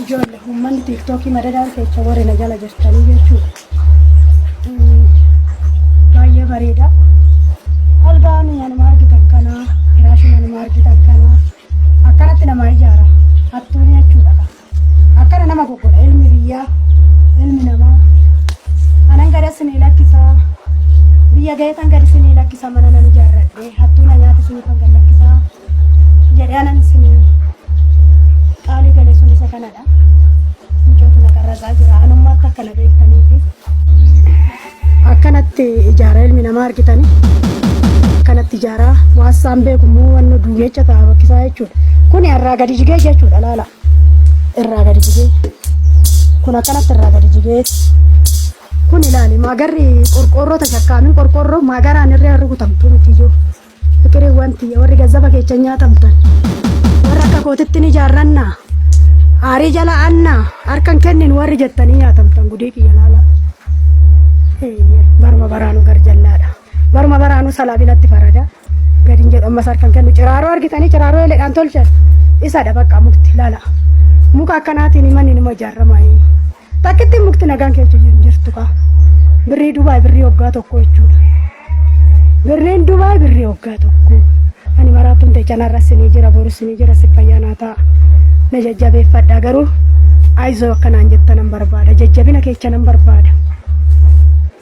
Ijoolle uummanni tiiktookii madadaan keessa warri na jala jirtanii jechuudha. Baay'ee bareeda. Algaan anuma argitan kana, firaashiin anuma argitan kana akkanatti nama ijaara. Hattuun jechuudha. Akkana nama goggodha ilmi biyyaa, ilmi namaa. Anan gad isinii lakkisaa. Biyya gaheetan gad isinii lakkisa mana nan ijaarradhe. Hattuu na nyaate isiniifan gad lakkisaa. Jedhee anan isinii qaalii gale sun isa kanadha. Mucootu na qarratsaa jira. Anummaatti akkana beektaniifi. Akkanatti ijaara ilmi namaa argitanii. Akkanatti ijaaraa waan isaan beeku immoo wanni duumecha ta'a bakkisaa jechuudha. Kuni irraa gadi jigee jechuudha laala. Irraa gadi jigee. Kun akkanatti irraa gadi jigee. Kun ilaali maagarri qorqoorroo tashakkaamin qorqoorroo maagaraan irree rukutamtu miti jiru. Fiqiriiwwan tiyya warri gazzaba keessa nyaatamtan. Warra akka kootitti ni ijaarrannaa. Aarii jala annaa harkan kennin warri jettanii nyaatamtan gudii kiyya laala. Eeyyee baruma baraanuu garjallaadha. Baruma baraanuu salaabilatti farada. Gadin jedhu ammas harkan kennu ciraaroo argitanii ciraaroo eleedhaan tolchan. Isadha bakka mukti laala. Muka akkanaatiin manni nima ijaarama. Takkitti mukti nagaan keessa hin jirtu kaa. Birrii Dubaay birrii waggaa tokko jechuudha. Birriin Dubaay birrii waggaa tokko. Ani maraatuun ta'e canarra sinii jira boru sinii jira si fayyaa naa ta'a. Na jajjabeeffadha garuu ayizoo akkanaan jettan nan barbaada. Jajjabina keessa nan barbaada.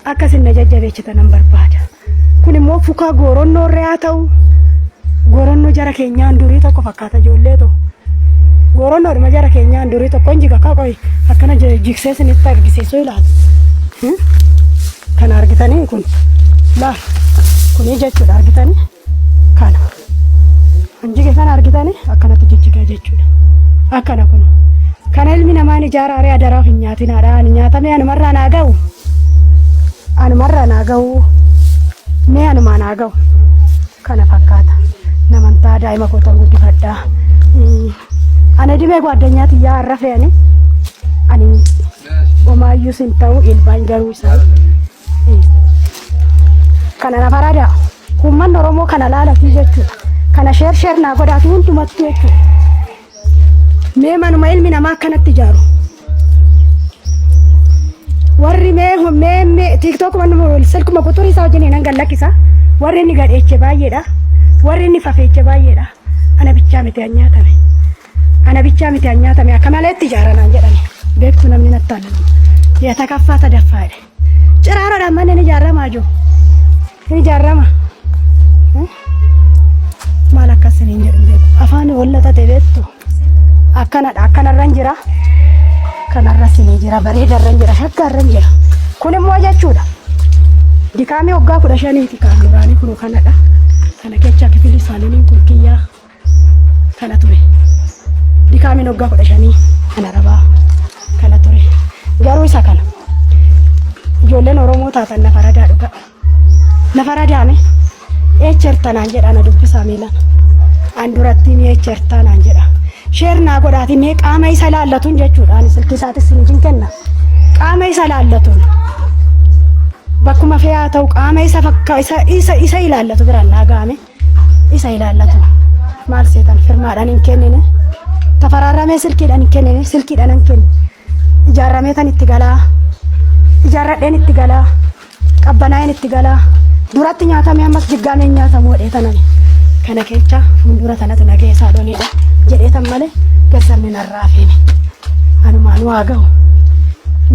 Akkasin na jajjabeessitan nan barbaada. Kun immoo fukaa gooronnoo irra haa ta'u gooronnoo jara keenyaan durii tokko fakkaata ijoollee ta'u. Gooronnoodhuma jara keenyaan durii tokko hin jiga akka qoyi akkana jigsee isinitti argisiisuu ilaala. Kana argitanii kun laal kunii jechuudha argitanii kana. Kan jige kana argitanii akkanatti jijjigaa jechuudha. Akkana kun. Kana ilmi namaa ni ijaaraaree adaraaf hin nyaatinaadha. Ani nyaatamee anumarraa naa ga'u. Anumarraa naa ga'u. Mee anumaa naa ga'u. Kana fakkaata. Namantaa daa'ima kootan guddifadhaa. Ana dhibee gwaaddanyaa tiyyaa har'a fe'anii. Ani homaayyuu sin ta'u ilbaan garuu isaa. Kana na farada. Uummanni Oromoo kana laalatii jechuudha. Kana sheer sheer naa godhaati hundumattuu jechuudha. Mee manuma ilmi namaa akkanatti ijaaru. Warri mee mee mee tiiktook silkuma quxurii isaa wajjin nan gallakkisa. Warri inni gadheeche baay'eedha. Warri inni fafeeche baay'eedha. Ana bichaa miti an nyaatame. Ana bichaa miti an nyaatame akka maleetti ijaara naan jedhani. Beektu namni natti aannan. Yaa takaffaa sadaffaa jedhe. Ciraaroodhaan manni ni ijaaramaa jiru. Ni ijaarama. Maal akkas isiniin jedhu hin beeku. Afaan hollatate beektu. Akkanadha. Akkanarran jira. Kanarra isinii jira. Bareedarran jira. Shaggaarran jira. Kun immoo jechuudha. Dikaamii waggaa 15ti kan duraanii kun kanadha. Kana keessa kifilii isaanii kun kiyyaa kana ture. Dikaamiin waggaa 15 kan arabaa kana ture. Garuu isa kana. Ijoolleen Oromoo taatan nafa radaa dhugaa. Nafa radaame eecherta naan jedha na dubbisaa miilan. An duratti ni eecherta naan jedha. Sheer naa godhaati mee qaama isa laallatuun jechuudha. Ani silkii isaatis hin kenna. Qaama isa laallatuun. Bakkuma fe'aa ta'u qaama isa fakka isa isa isa ilaallatu biraan naa ga'ame. Isa ilaallatu. Maal seetan firmaadhaan hin kennine. Tafaraaramee silkiidhaan hin kennine silkiidhaan hin kenne. Ijaarramee tan itti galaa. Ijaarradheen itti galaa. Qabbanaa'een itti galaa. Duratti nyaatamee ammas jiggaameen nyaatamu jedhee tanani. Kana kecha fuuldura tanatu na keessaa dhoniidha jedhee tan malee gazzabni narraa feene. Anumaan waa ga'u.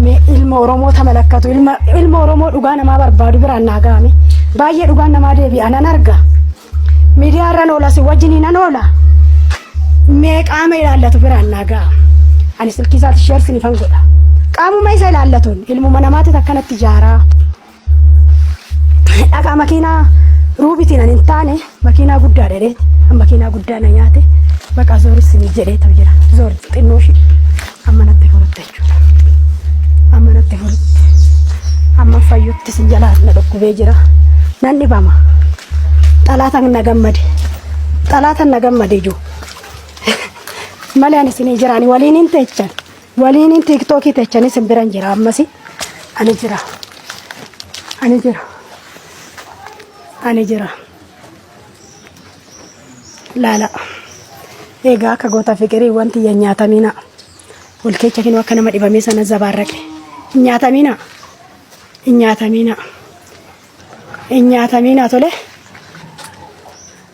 Mee ilma Oromoo tamalakkatu ilma ilma Oromoo dhugaa namaa barbaadu biraan naa ga'ame. Baay'ee dhugaan namaa deebi'a nan arga. Miidiyaa irran oola si wajjiniin nan oola. Mee qaama ilaallatu biraan naa ga'a. Ani silkii isaatti sheer sinifan godha. Qaamuma isa ilaallatuun ilmuma namaatti akkanatti ijaaraa. Dhaqaa makiinaa ruubitiin ani hin taane makiinaa guddaa dheereeti. Makiinaa guddaa na nyaate maqaa zooris sinii jedhee ta'u jira. Zoor xinnoo ishee amma natti furutte jechuudha. Amma natti furutte. Amma fayyutti sin jalaa na dhukkubee jira. Nan dhibama. Xalaatan na gammade. Xalaatan na gammade ijoo. Malee ani isinii jira. Ani waliin hin teechan. Waliin hin tiiktookii teechanis isin biran jira ammasi. Ani jira. Ani jira. Ani jira. Laala. Egaa akka goota fiqirii wanti hin nyaatamina. Ol keecha kinoo akka nama dhibamee sana zabaarraqe. Hin nyaatamiina. Hin nyaatamiina. Hin nyaatamiina tole.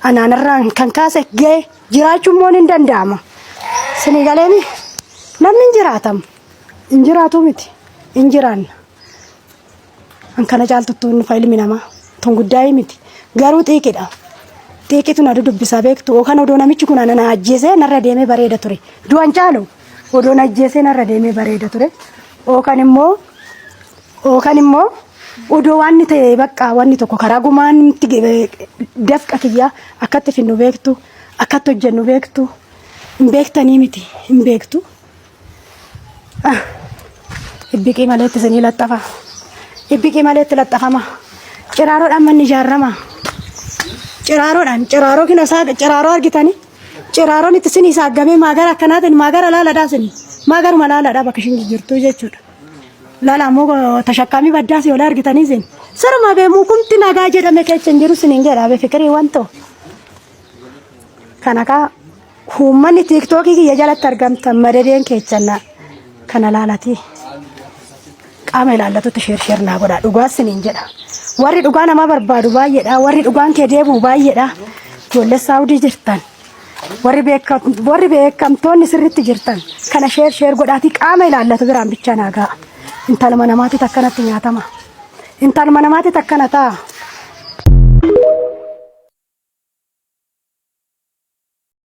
Anaanarraan kan kaase ga'e jiraachuun immoo hin danda'ama. Sinii galeemi namni hin jiraatamu. Hin jiraatu miti. Hin jiraanna. An kana caaltuttuu nufa ilmi namaa. Tun guddaa'ii miti. Garuu xiiqidha. Xiiqitu na dudubbisaa beektu. Yookaan odoo namichi kun ana na ajjeesee narra deemee bareeda ture. Du'an caalu odoo na ajjeesee narra deemee bareeda ture. Yookaan immoo yookaan immoo odoo waan ta'e bakka wanni tokko karaa gumaan dafqa kiyyaa akkatti finnu beektu akkatti hojjennu beektu hin beektanii miti hin beektu. Ibbiqii maleetti isinii laxxafa. Ibbiqii maleetti laxxafama. Ciraaroodhaan manni ijaarama. Ciraaroodhaan ciraaroo kina isaa ciraaroo argitanii ciraaroon itti isinii saaggamee maagara akkanaatiin maagara laaladhaa isin maagaruma laaladhaa bakka ishin jirtu jechuudha. Laala ammoo tashakkaamii baddaas yoo argitanii isin siruma bee mukumti nagaa jedhame keessa hin jiru isiniin jedha bee fikirii wantoo. Kana kaa Uummanni tiiktookii kiyya jalatti argamtan madadeen keessan kana laalatii qaama ilaallatutti sheer sheer naa godhaa dhugaa siniin jedha. Warri dhugaa nama barbaadu baay'eedha. Warri dhugaan kee deebi'u baay'eedha. Ijoollee Saawudii jirtan. Warri beeka warri beekamtoonni sirriitti jirtan kana sheer sheer godhaatii qaama ilaallatu biraan bichaa naa ga'a. Intaluma namaatitti akkanatti nyaatama. Intaluma namaatitti akkana ta'a.